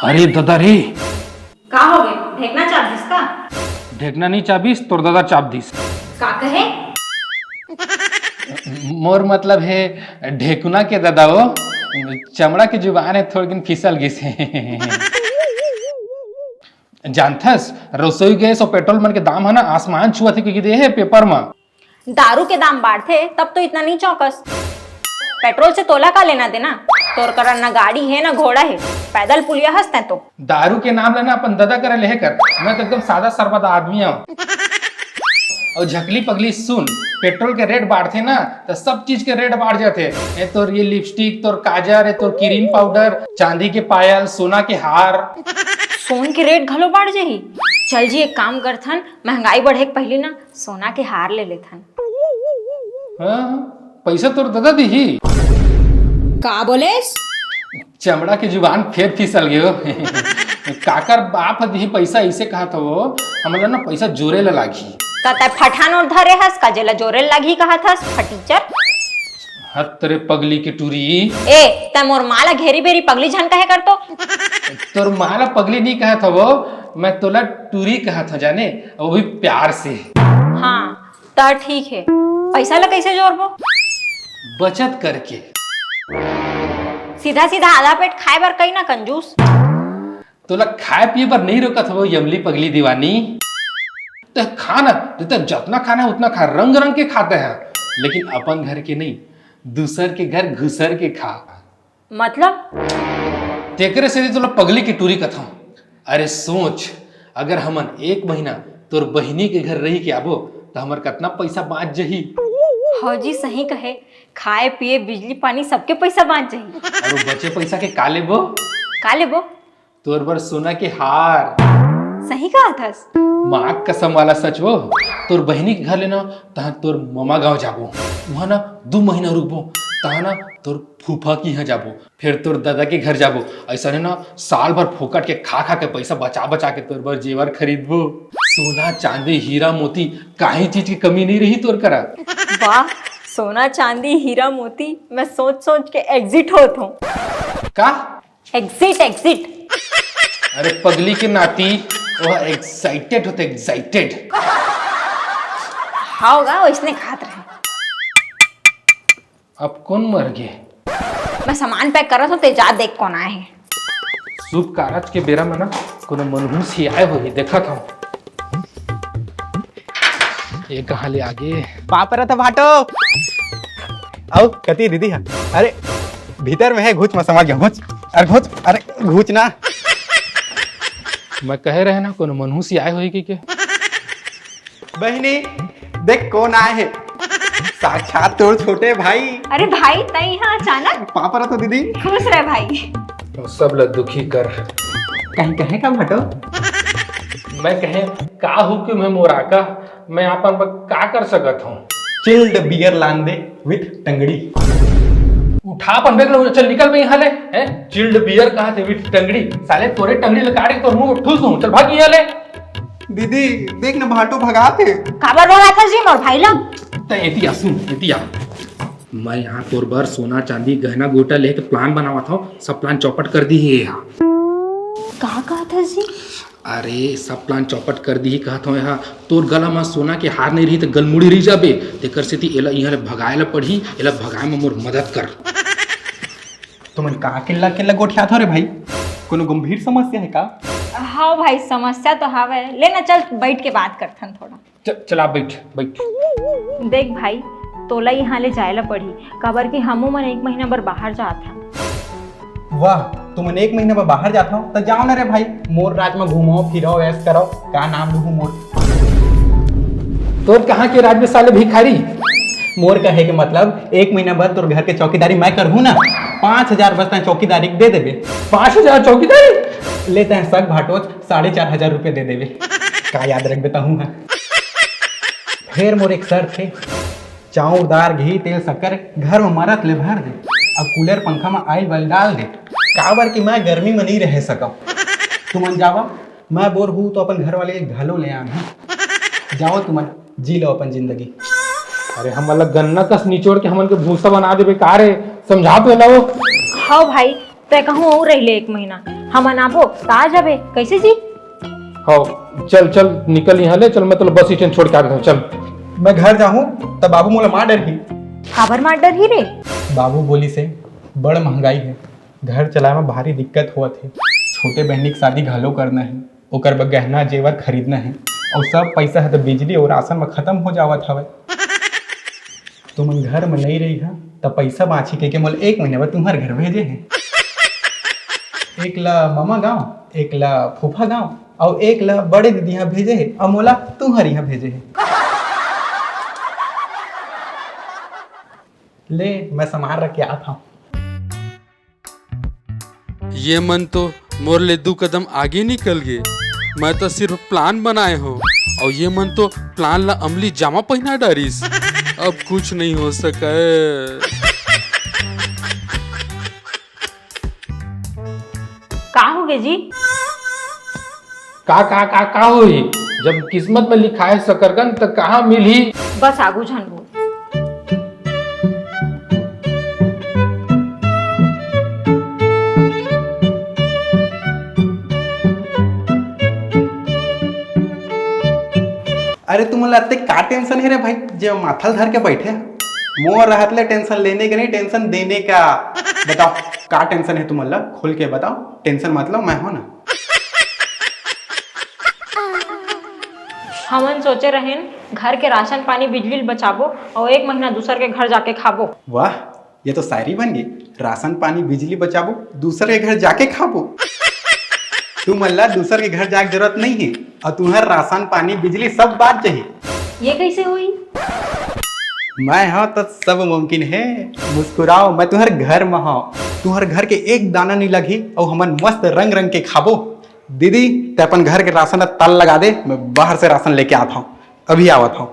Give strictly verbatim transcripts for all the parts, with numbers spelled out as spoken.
अरे ददा रे। का हो गए? ढेकना चाप दिस का? ढेकना नहीं चाबिस, तोर ददा चाप दिस। का कहे? मोर मतलब हे ढेकुना के ददा वो। चमड़ा के जुबान हे, थोड़ दिन फिसल गिस हे। जानथस, रसोई गैस और पेट्रोल मन के दाम है ना आसमान छुआ थे, क्योंकि दे हे पेपर में। दारू के दाम बाढ़थे तब तो इतना नहीं चौंकस। पेट्रोल से तोला का लेना देना? तोर करा न गाड़ी हे न घोड़ा हे, पैदल पुलिया हस तैं तो। दारू के नाम लेना अपन ददा करा लेहे कर, मैं तो एकदम सादा सरबदा आदमी हूँ। और झकली पगली सुन, पेट्रोल के रेट बाढ़थे ना तो सब चीज के रेट बाढ़ जाथे। ए तोर ये लिपस्टिक, तोर काजर, ए तोर क्रीम पाउडर, चांदी के पायल, सोना के हार। सोन के रेट घलो बाढ़ जाही। चल जी, एक काम करथन, महंगाई बढ़े के पहली ना सोना के हार ले लेथन। हाँ, पैसा तोर ददा दीही। का बोलेस? चमड़ा के जुबान फेर फिसल गयो। काकर बाप ह दिही पैसा, ऐसे कहत हवो, हमला ना पैसा जोरे ला लागही। का तै फठा नोट धरे हस का जेला जोरे ला लागही कहत हस फटीचर? हत तेरे पगली के टूरी। ए, तै मोर माँ ला घेरी बेरी पगली झन कहे कर तो। तोर माँ ला पगली नहीं कहत हवो, मैं तोला टूरी कहत हूँ जाने, वो भी प्यार से। हाँ, त ठीक हे। पैसा ला कैसे जोरबो? बचत करके। सीधा सीधा आधा पेट खाए बर कही ना कंजूस। तोला खाए पिए बर नहीं रोकत हवो यमली पगली दीवानी। तो खा ना, तो, तो जितना खाना है उतना खा, रंग रंग के खाते हैं, लेकिन अपन घर के नहीं, दूसर के घर घुसर के खा। मतलब? तेकरे से तोला पगली के टूरी कथौं। अरे सोच, अगर हमन एक महीना तोर बहिनी के घर रही के आबो, तो हमर कतना पैसा बाँच जही। हाँ जी, सही कहे, खाए पिए बिजली पानी सबके पैसा बाँच जही। और वो बचे पैसा के का लेबो? का लेबो? तोर बर सोना के हार। सही कहा थस। माँ कसम वाला सच वो। तोर बहिनी के घर लेना, तहाँ तोर ममा गाँव जाबो, वहाँ ना दू महीना रुकबो, तहाँ ना तोर फूफा के यहाँ जाबो, फिर तोर दादा के घर जाबो। ऐसा ने ना साल भर फोकट के खा खा के पैसा बचा बचा के तोर बर जेवर खरीदबो। सोना चांदी हीरा मोती, काहीं चीज की कमी नहीं रही तोर करा। वाह, सोना चांदी हीरा मोती, मैं सोच सोच के एग्जिट होत हूँ। का? Exit, exit. अरे पगली के नाती, वो एक्साइटेड होते, एक्साइटेड। हाँ होगा, वैसने खात रहे। अब कौन मर गे? मैं सामान पैक करत हूँ, ते जा देख कौन आए हे। शुभ कारज के बेरा में ना कोनो मनहूसी आए होही, देखत हूँ। ये कहाँ ले आगे? पाँव परत हँव भाटो। अउ कति दीदी हा? अरे भीतर में हे, घुच, मैं समझ गेंव, घुच। अरे घुच, अरे घुच ना। मैं कहे रहे ना कोनो मनहूसी आए होही कहिके। बहिनी, देख कोन आए हे, साक्षात तोर छोटे भाई। अरे भाई, तैं यहाँ अचानक? पाँव परत हँव दीदी। खुश रह भाई। सब ला दुखी कर। कहीं कहे का भाटो? मैं कहे का हुकुम है मोर आका, मैं आप मन बर का कर सकत हूँ? चिल्ड बियर लान दे विथ टंगड़ी। उठा अपन बैग ला, चल निकल बे यहाँ ले। हैं? चिल्ड बियर कहा थे विथ टंगड़ी, साले तोरे टंगड़ी ला काट के तोर मुंह में ठूस दूँ। चल भाग यहाँ ले। दीदी देख ना, भाटो भगात हे। काबर भगात हस जी मोर भाई ला? तैं एती आ, सुन, एती आ। मैं यहाँ तोर बर सोना चांदी गहना गोटा लेके प्लान बनावत हँव, सब प्लान चौपट कर दिही एहा। का कहत हस जी? अरे सब प्लान चौपट कर दिही कहत हँव एहा। तोर गला म सोना के हार नहीं रही त गलमुड़ी रही जाबे, तेकर सेती एला इहाँ ले भगाए ला पड़ही, एला भगाए म मोर मदद कर। तुमन का किल्ला किल्ला गोठियात हव रे भाई? कोनो गंभीर समस्या हे का? हाँ भाई, समस्या तो हावय। ले ना, चल बैठ के बात करथन थोड़ा। च-, चला बैठ, बैठ। देख भाई, तोला यहाँ ले जाए ला पड़ही, काबर कि हमू मन एक महीना बर बाहर जात हन। वाह, तुमन एक महीना बर बाहर जात हव, त जाओ ना रे भाई, मोर राज म घूमो फिरो, ऐश करो, का नाम लूहूँ मोर। तोर कहाँ के राज में साले भिखारी? मोर कहे के मतलब, एक महीना बर तोर घर के चौकीदारी मैं करहूँ ना, पाँच हजार बस तैं चौकीदारी के दे देबे। पाँच हजार चौकीदारी? ले तैं सक भाटोच, साढ़े चार हजार रुपये दे देबे। का याद रखबे तहूँ हा। फेर मोर एक शर्त हे, चाउर, दार, घी, तेल, शक्कर घर म मरत ले भर दे, अउ कूलर पंखा म आइल वाइल डाल दे, काबर कि मैं गर्मी म नइ रह सकव। तुमन जावा, मैं बोर हूँ तो अपन घर वाले के घलो ले आन हूँ। जाओ तुमन, जी लो अपन जिंदगी। अरे हमन ला गन्ना कस निचोड़ के हमन के भूसा बना देबे का रे? समझा तो एला वो। हाँ भाई, तैं कहूँ अउ रह ले एक महीना, हमन आबो, त आ जाबे। कैसे जी? हव, चल चल, निकल यहाँ ले, चल, मैं तोला बस स्टैंड छोड़ के आ देथंव, चल। मैं घर जाहूँ, त बाबू मोला मार डरही। काबर मार डरही रे? बाबू बोलिस हे, बड़ महंगाई हे, घर चलाए म भारी दिक्कत होवत हे। छोटे बहिनी के शादी घलो करना हे, ओकर बर गहना जेवर खरीदना हे, अउ सब पइसा ह त बिजली अउ राशन म खतम हो जावत हवय। तुमन घर म नइ रहिहा, त पइसा बाँचही कहिके मोला एक महीना बर तुम्हर घर भेजे हे। एक ला ममा गाँव, एक ला फूफा गाँव, अउ एक ला बड़े दीदी यहाँ भेजे हे, अउ मोला तुम्हर यहाँ भेजे हे। ले, मैं सामान रख के आत हँव। ये मन तो मोर ले दू कदम आगे निकल गे। मैं तो सिर्फ प्लान बनाए हों, अउ ये मन तो प्लान ला अमली जामा पहिना डारिस। अब कुछ नहीं हो सके। का होगे जी? का, का, का, का होही? जब किस्मत में लिखाए हे शकरकंद, त कहाँ मिलही? बस आगू झन बोल। अरे तुमन ला अतेक का tension हे रे भाई, जे माथा ल धर के बइठे हव? मोर रहत ले tension लेने के नहीं, tension देने का। बताओ, का tension हे तुमन ला? खुल के बताओ, tension मत लो, मैं हों ना। हमन सोचे रहेन, घर के राशन पानी बिजली ल बचाबो अउ एक महीना दूसर के घर जाके खाबो। वाह, ये तो शायरी बन गई। राशन पानी बिजली बचाबो, दूसर के घर जाके खाबो। तुमन ला दूसर के घर जाके जरूरत नहीं हे, अउ तुम्हर राशन पानी बिजली सब बाच जाही। ये कैसे होही? मैं हव त सब मुमकिन हे। मुस्कुराओ, मैं तुम्हर घर म हव। तुम्हर घर के एक दाना नहीं लगही, अउ हमन मस्त रंग रंग के खाबो। दीदी, तैं अपन घर के राशन ला ताला लगा दे, मैं बाहर से राशन लेके आत हँव, अभी आवत हँव।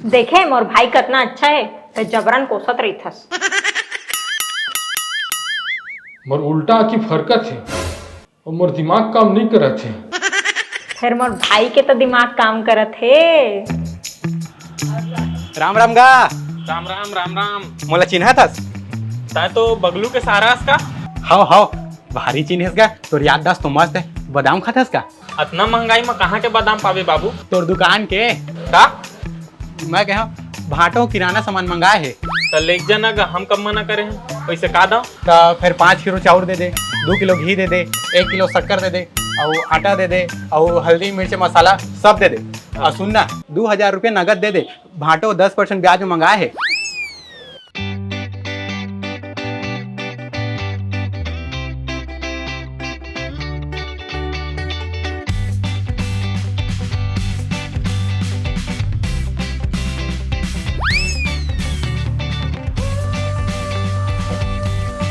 देखे, मोर भाई कतना अच्छा हे, तैं जबरन कोसत रहिथस। मोर उल्टा आँखी फरकत हे, अउ मोर दिमाग काम नइ करत हे। फेर मोर भाई के तो दिमाग काम करत हे। राम राम गा। राम राम, राम राम। मोला चिन्हत हस? तैं तो बगलू के सारा हस का? हव, हव, भारी चिन्हेस गा। तोर याददाश्त तो मस्त हे। बादाम खाथस का? अतना महंगाई म कहाँ के बादाम पाबे बाबू? तोर दुकान के। का? मैं कहे हँव, भांटो किराना सामान मंगाए हे। त लेके जा ना गा, हम कब मना करे हन? वइसे का दँव? त फेर पाँच किलो चाउर दे दे, दू किलो घी दे दे, एक किलो शक्कर दे दे, अउ आटा दे दे, अउ हल्दी, मिर्च, मसाला सब दे दे। अउ सुन ना, दू हजार रुपया नगद दे दे, भांटो दस percent ब्याज म मंगाए हे।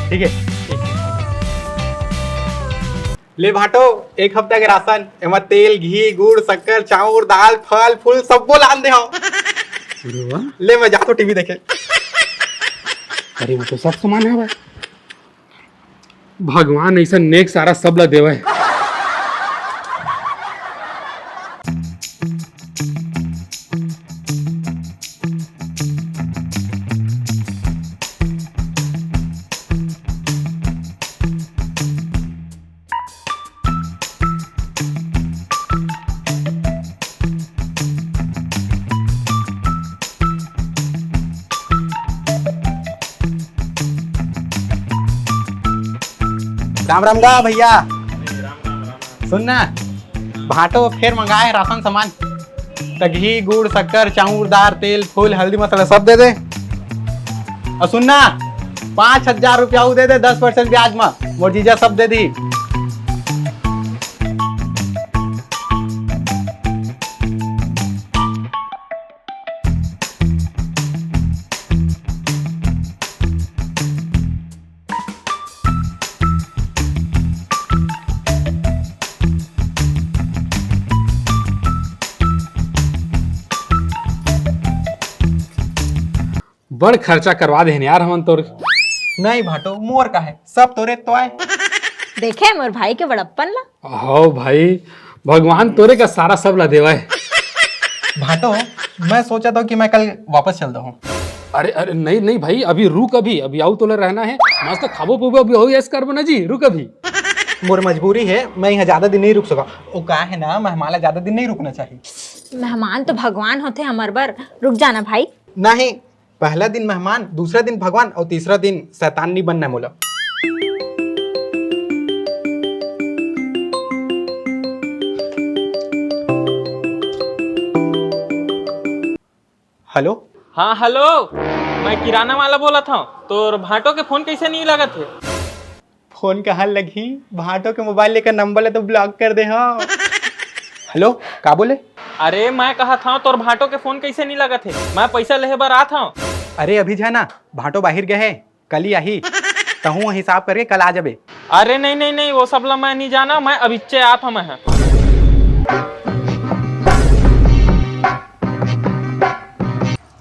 ठीक है। ले भांटो, एक हफ्ता के राशन, एमा तेल, घी, गुड़, शक्कर, चाउर, दाल, फल, फूल, सब्बो लान दे हव। अरे वाह। ले, मैं जाथों टीवी देखे। अरे, वो तो सब सामान है भाई। भगवान ऐसा नेक सारा सब ला देवे। राम राम गा भैया। सुन ना, भांटो फेर मंगाए हे राशन सामान। त घी, गुड़, शक्कर, चाउर, दार, तेल, फूल, हल्दी, मसाला सब दे दे। अउ सुन ना, पाँच हजार रुपया अउ दे दे, दस percent ब्याज म, मोर जीजा सब दे दी। बड़ खर्चा करवा देहन यार हमन तोर। नहीं भांटो, मोर का हे, सब तोरे तो आय। देखे मोर भाई के बड़प्पन ला। हव भाई, भगवान तोरे का सारा सब ला देवय। भांटो, मैं सोचत हँव कि मैं कल वापस चल देहूँ। अरे अरे, नहीं नहीं भाई, अभी रुक, अभी अभी अउ तोला रहना हे। मस्त खाबो पीबो, अभी अउ ऐश करबो ना जी, रुक अभी। मोर मजबूरी हे, मैं यहाँ ज्यादा दिन नहीं रुक सका। वो का है ना, मेहमान ला ज्यादा दिन नहीं रुकना चाहिए। मेहमान तो भगवान होथे हमर बर। रुक जाना भाई। नहीं, पहला दिन मेहमान, दूसरा दिन भगवान और तीसरा दिन शैतान नहीं बनना है मोला। हेलो। हाँ हेलो, मैं किराना वाला बोलत हूँ। तोर भांटो के फोन कैसे नहीं लगत है? फोन कहाँ लगही? भांटो के मोबाइल लेकर नंबर ले तो ब्लॉक कर दे हव। हेलो, का बोले? अरे मैं कहत हव, तोर भांटो के फोन कैसे नहीं लगत हे? मैं पैसा लेहे बर आत हव। अरे अभी जा ना, भांटो बाहिर गए हे, कल ही आही। तहूँ हिसाब करके कल आ जाबे। अरे नहीं नहीं नहीं, वो सब ला मैं नहीं जाना, मैं अभिच्चे आत हव मैं।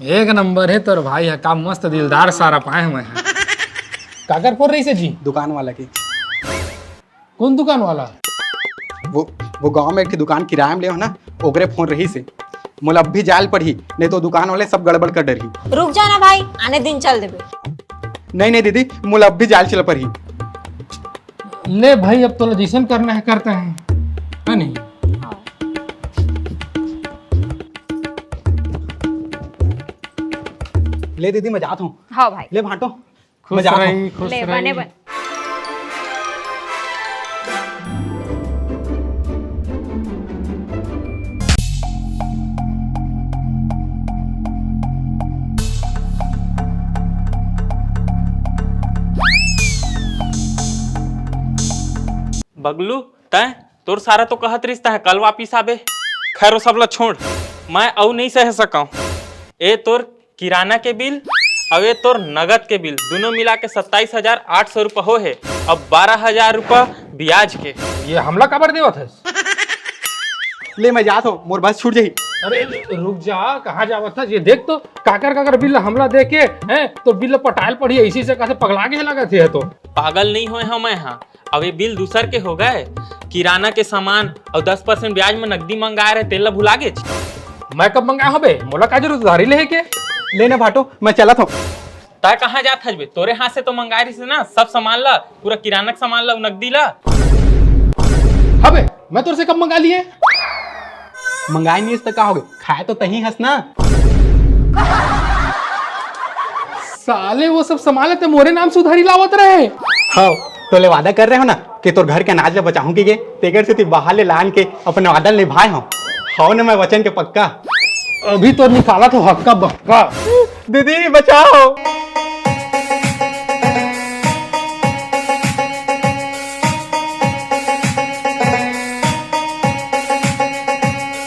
एक नंबर हे तोर भाई ह, का मस्त दिलदार सारा पाए हवं मैं ह। काकर फोन रहिसे जी? दुकान वाला के। कौन दुकान वाला? वो वो गांव में एक ठे दुकान किराया में ले हो ना, ओकरे फोन रहिसे। मोला अब भी जाल पड़ही, नहीं तो दुकान वाले सब गड़बड़ कर डरही। रुक जाना भाई, आने दिन चल देबे। नहीं नहीं दीदी, मोला अब भी जाल चल पड़ही। ले भाई, अब तोला जैसन करना है करता है, है नहीं? ले दीदी, मैं जात हूँ। हाँ भाई। ले भांटो, खुश मैं जात हूँ। रही, खुश ले, रही। बने बन। बगलू, तैं, तोर सारा तो कहत रिहिस तैं कल वापिस आबे। खैर, वो सब ला छोड़, मैं अउ नहीं सह सकंव। ए तोर किराना के बिल अउ ए तोर नगद के बिल, दोनों मिला के सत्ताईस हजार आठ सौ रुपया हो हे। अब बारह हजार रुपया ब्याज के। ये हमला काबर देवत हस? ले, मैं जात हूँ, मोर बस छूट जाही। अरे रुक जा, कहाँ जावत हस? ये देख तो, काकर काकर बिल हमला दे के, हैं, तो बिल पटायल पड़ी, ऐसी से कैसे पगला के लगत हे तो। पागल नहीं होए हवं मैं हा। अब ये बिल दूसर के हो गए, किराना के सामान अउ दस परसेंट ब्याज में नकदी मंगाए रहे, तेला भुला गेच। मैं कब मंगाए हवे? मोला का जरूरत उधारी लेहे के? ले ना भाटो, मैं चलत हूँ। तैं कहाँ जात हस बे? तोरे हाथ से तो मंगाए रहिस ना सब सामान ला, पूरा किराना के सामान ला, नकदी ला। हबे, मैं तोर से कब मंगा लिए? मंगाए नहीं हस तो का हो गए, खाए तो तहीं हस ना। साले, वो सब सामान ला तैं मोरे नाम से उधारी लावत रहे। हाँ, तोले वादा करे रहेंव ना कि तोर घर के अनाज ला बचाहूं कहिके, तेकर सेती बाहर ले लान के अपन वादा निभाए हंव। हव ना मैं वचन के पक्का। अभी तो निकालत हंव हक्का बक्का। दीदी बचाओ।